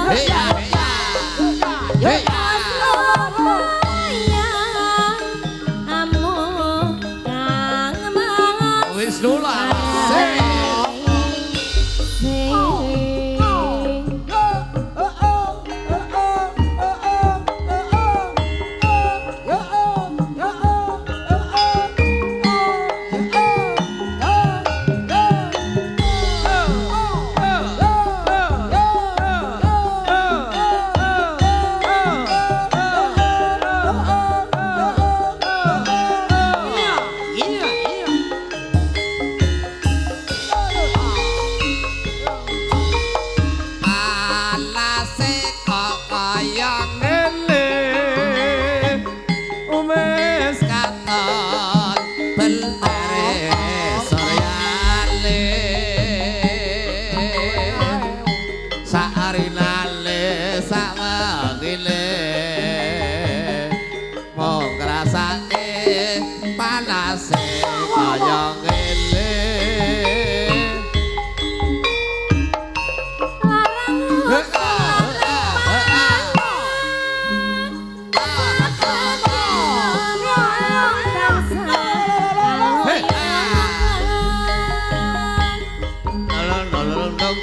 Hey ya, hey ya. Wis nulak. Sik. Panase kok kaya ngene, wis katon benere suryane, saarinale sawengine mung ngrasake panase kaya ngene.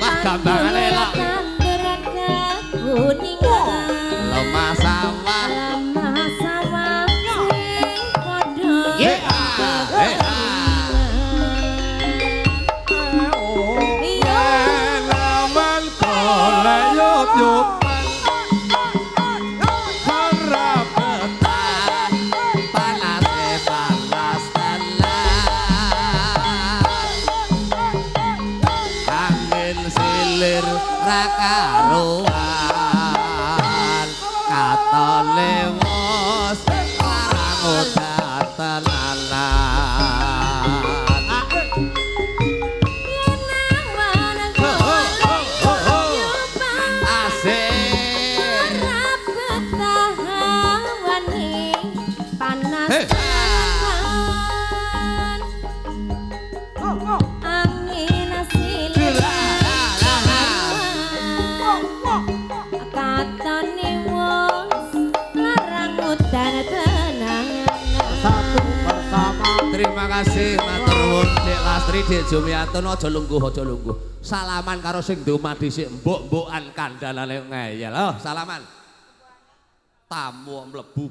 Wah, gambangane elok. Lemah sawah. Lemah sawah sing padha. Yeah. Iya. Laman golek yop-yopan ora betah, Panase panas tenan, angin silir ra karuan, katone wis larang udan tenanan. Yen awan golek yop-yopan, Asik. ora betah hawane panas Hei. tenan, angin silir katone wis larang udan tenanan. Satu bersama. Terima kasih, matur nuwun, Dek Lastri, Dek Jumiatun, aja lungguh, aja lungguh. Salaman karo sing ndoma dhisik, mbok-mbokan kandhanane ngeyel. Oh, salaman. Tamu mlebu.